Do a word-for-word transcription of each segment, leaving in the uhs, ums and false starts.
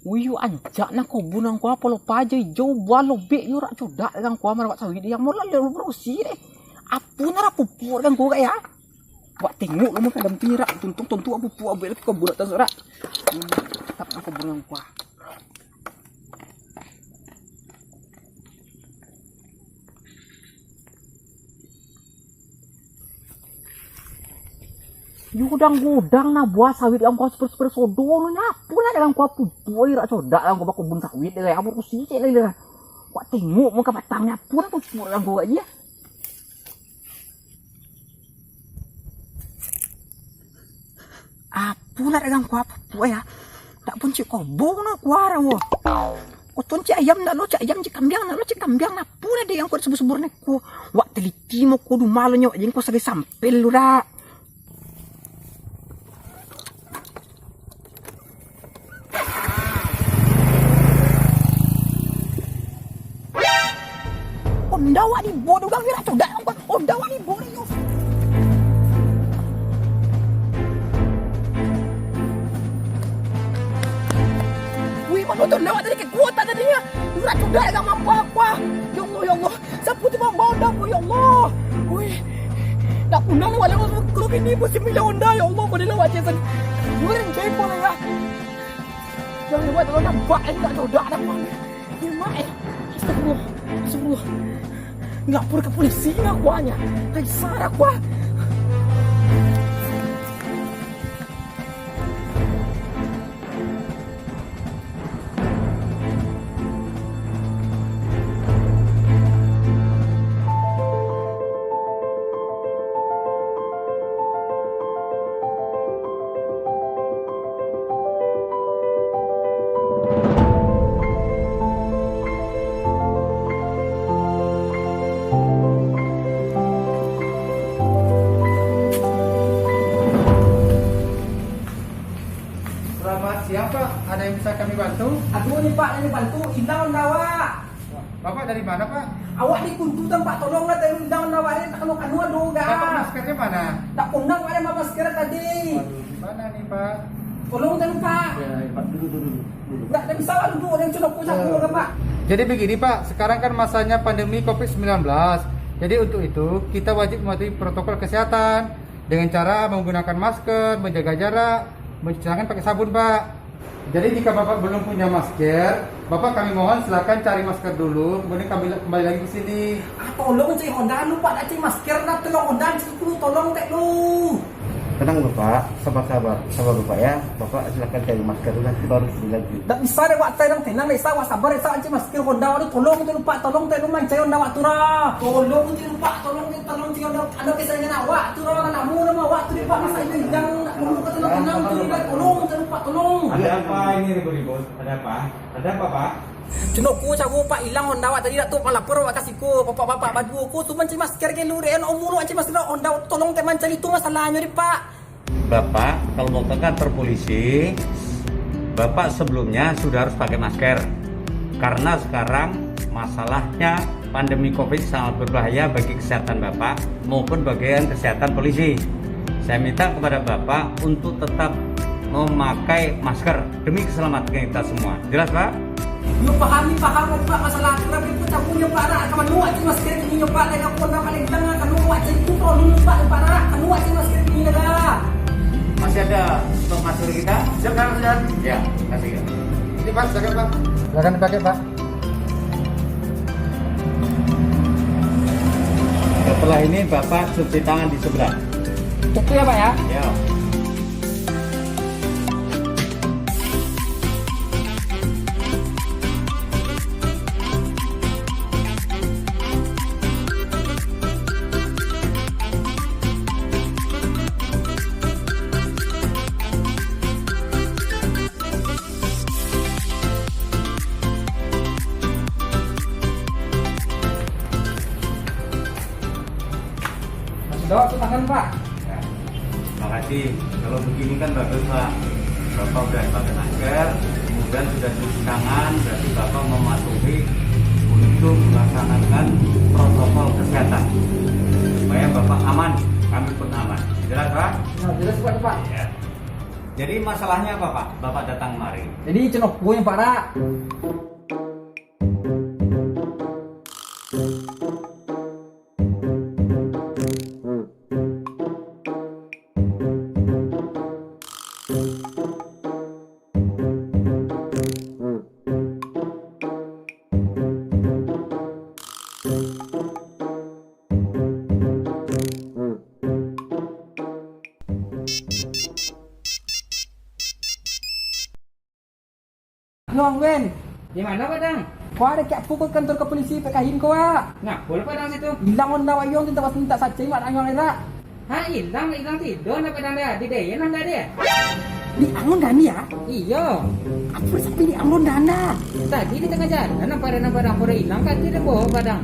Wih, yo ancak nah kobun ang ko, apo lo paja ijau, buah lobek yo rak codak ang ko, marawat sawit dek ang, molah lelu berusi deh. Apo nah rak pupuak ang ko kak ya? Wak tengok lo mah kadang tu rak tuntung tontu apo pupuak abek lagi kobun rak tanso rak. Hmm, tetap ang kobun ang ko. Yo godang-godang nah buah sawit ang ko, super-super sodo no, nyapu lah dalam ko pupuak rak codak ang ko bakobun sawit deh, apo rusi cek lai lah. Wak tengok muka batang nyapu lah pupuak ang ko kak ya. Apo lah dagang kuah pupuak ya? Tak pun cik kobong no kuah rawo. Oton cik ayam nak lo, cik ayam, cik kambiang nak lo, cik kambiang nak pun ada yang kuat sebur-sebur nak ko. Wak teliti mau ko dumah lo nyawak jengko sagai sampel lu dak. Onda wak dibo dek urang, wira codak, Onda wak dibo dek yo. Wih, mano tu Onda wak tadi ka kuota tadi nya. Wira codak ka mampu aku ah. Ya Allah, ya Allah. Sapu tu mambao Onda ko, ya Allah. Wih. Nak punah lah wak lewat kini musim milih Onda, ya Allah, ko dilewat je tadi. Wih, enjoy pun lah ya. Yang lewat dalam nampak eh, nak codak dah pun. Nyemak eh. Astagfirullah. Astagfirullah. Lapor ka polisi lah kuahnya. Kaisar lah kuah. Selamat siang, Pak. Ada yang bisa kami bantu? Aduh, ni, Pak, nak bantu. Ilang Onda wak. Bapak dari mana, Pak? Awak di Kuntutan, Pak. Tolonglah, tadi ilang Onda wak, eh, kanu-kanu ado ga. Bapak maskernya mana? Tak pernah, Pak, ada masker tadi. Waduh, gimana nih, Pak? Tolong tadi, Pak. Ya, ya, Pak, dulu, dulu, dulu. Dulu. Nggak, nggak bisa lah duduk, ada yang celoko campur kan, Pak. Jadi begini, Pak, sekarang kan masanya pandemi covid sembilan belas. Jadi untuk itu, kita wajib mematuhi protokol kesehatan dengan cara menggunakan masker, menjaga jarak, mencuci tangan pakai sabun, Pak. Jadi jika Bapak belum punya masker, Bapak kami mohon silakan cari masker dulu, kemudian kami kembali lagi ke sini. Ah, tolong cari Onda lu, Pak, nak cari masker, nak tolong Onda, cari dulu, tolong tek lu. Tenang, Bapak, sabar, sabar, sabar, Bapak, ya. Bapak silakan cari masker dulu, nanti baru sini lagi. Ndak bisa deh, Pak, tenang, tenang, ndak bisa, Pak, sabar, ndak bisa, cari masker Onda, aduh, tolong itu, Pak, tolong tek lu mancari Onda wak tu, lah. Tolong itu, Pak, tolong itu, tolong cari Onda, ada pesan dengan awak tu, lah, nak mau nama awak tu, deh, Pak, masa ini hilang, nak mau kata tenang, tenang, tu, lah, tolong, itu, Pak, tolong. Ada apa ini ribut-ribut? Ada apa? Ada apa, Pak? Cino ko caro, Pak, ilang Onda wak tadi, dak tu, Pak, lapor wak ka siko, bapak-bapak baduo ko, tu mancari masker ka lu, dek, nak umur mancari masker, Onda, tolong tek mancari tu masalahnyo, deh, Pak. Bapak, kalau mau ke kantor polisi, Bapak sebelumnya sudah harus pakai masker. Karena sekarang masalahnya pandemi covid sangat berbahaya bagi kesehatan Bapak maupun bagian kesehatan polisi. Saya minta kepada Bapak untuk tetap memakai masker demi keselamatan kita semua. Jelas, Pak? Yo paham ni, paham lah, Pak, masalah aturan ni, Pak, campur nyo, Pak, nak ka mano wak cari masker kini nyo, Pak, dari aku nak paling tengah, ka mano wak cari tu, tolong, Pak, Pak, nak ka mano wak cari masker kini dah. Masih ada stok masker kita? Siap, Kang, siap. Ya, kasih, Kang. Ini, Pak, silakan, Pak. Silakan dipakai, Pak. Setelah ini Bapak cuci tangan di sebelah. Cuci ya, Pak, ya? Ya. Sudah waktu tangan, Pak. Ya. Makasih. Kalau begini kan bagus, Pak. Bapak udah pakai masker, kemudian sudah cuci tangan, berarti Bapak mematuhi untuk melaksanakan protokol kesehatan. Supaya Bapak aman, kami pun aman. Jelas, Pak? Nah, jelas, Pak, Pak. Ya. Jadi, masalahnya apa, Pak? Bapak datang kemari. Jadi, cenokonya, Pak Rak. Halo, Wen. Di mano, Padang? Ko ado kek apo ko kantor kepolisi P K H I M ko, Wak? Ngapo lah Padang situ? Ilang Honda Wak Yong tu, mintak, mintak sacai, Wak, nak ilang, Wak. Ha, ilang, ilang tido ndak Padang dah. Di Dayan ndak ado? Di Angon Dani, ya? Iyo. Apo sampai di Angon Dana? Tadi di tangah jalan nampak ado Padang, pura ilang kati dek boh Padang.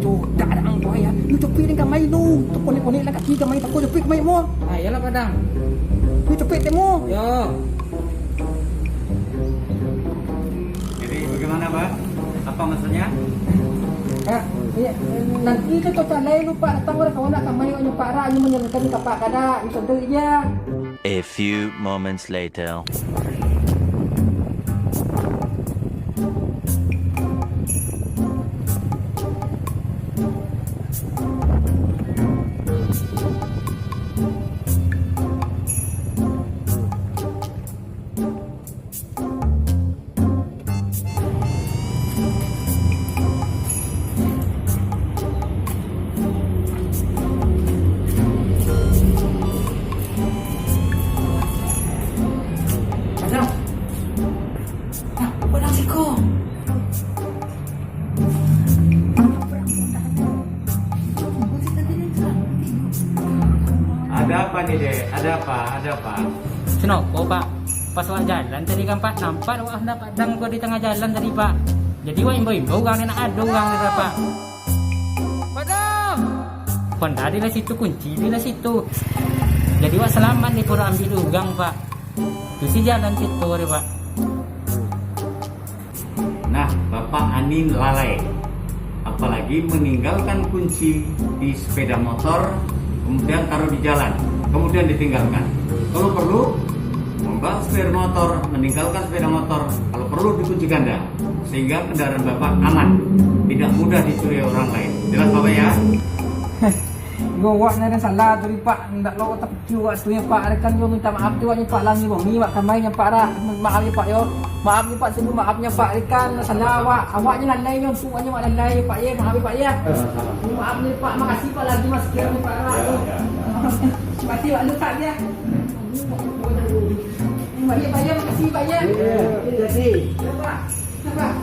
Jodak dah ang buaya. Lu copik dek kamai lu. Tu konek-konek lah kaki kamai, tako copik kamai mo. Ayolah Padang. Lu copik dek mo. Yo. Jadi bagaimana, Pak? Apa maksudnya? Ah, iya, nanti tu kau calai lu, Pak, datang orang kawan nak kamai, orang Pak Rak, hanya menyerahkan kapak kada, itu tu dia. A few moments later. Padang. Nah, Padang siko. Ada apa ni, Dek? Ada apa? Ada apa? Cenopo, Pak. Pas awak jalan tadi kan, Pak, nampak awak Honda Padang ko di tangah jalan tadi, Pak. Jadi awak imbau-imbau urang ni, ndak ado urang ni, Pak. Padang! Honda di lah situ, kunci di lah situ. Jadi awak salamat ni, pura ambiak urang, Pak. Tu si jalan situ, Pak. Nah, Bapak Anin lalai. Apalagi meninggalkan kunci di sepeda motor, kemudian taruh di jalan, kemudian ditinggalkan. Kalau perlu, membawa sepeda motor, meninggalkan sepeda motor, kalau perlu dikunci ganda, sehingga kendaraan Bapak aman, tidak mudah dicuri orang lain. Jelas, Bapak, ya? Yo, awak nan salah tu, Pak. Ndak lo tapi waktunyo, Pak. Rekan yo minta maaf tu, awaknyo, Pak, lah ngiwangi, Pak, kamai nyo, Pak, dah. Maaf yo, Pak, yo. Maaf yo, Pak, sungguh maaf nyo, Pak. Rekan salah awak. Awaknyo lalai nyo, awaknyo awak lalai, Pak, yo. Maaf yo, Pak, yo. Maaf nyo, Pak. Makasih, Pak, lagi masker nyo, Pak, dah. Makasih, Pak, lu, Pak, yo. Makasih, Pak, yo. Makasih, Pak, yo. Yo, Pak. Yo, Pak.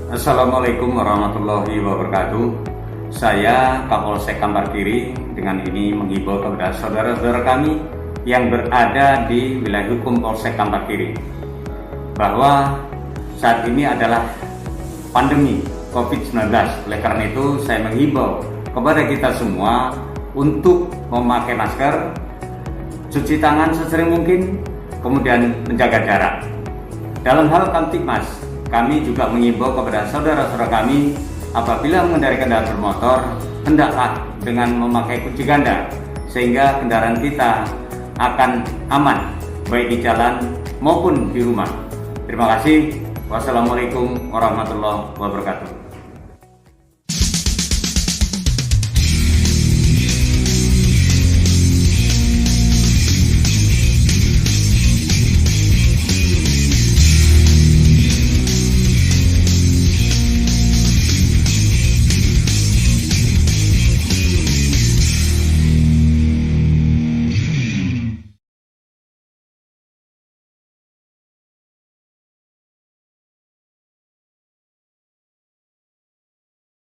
Assalamualaikum warahmatullahi wabarakatuh. Saya, Kapolsek Kampar Kiri, dengan ini menghimbau kepada saudara-saudara kami yang berada di wilayah hukum Polsek Kampar Kiri, bahwa saat ini adalah pandemi covid sembilan belas. Oleh karena itu, saya menghimbau kepada kita semua untuk memakai masker, cuci tangan sesering mungkin, kemudian menjaga jarak. Dalam hal Kamtibmas, kami juga mengimbau kepada saudara-saudara kami, apabila mengendarai kendaraan bermotor, hendaklah dengan memakai kunci ganda, sehingga kendaraan kita akan aman, baik di jalan maupun di rumah. Terima kasih. Wassalamualaikum warahmatullahi wabarakatuh.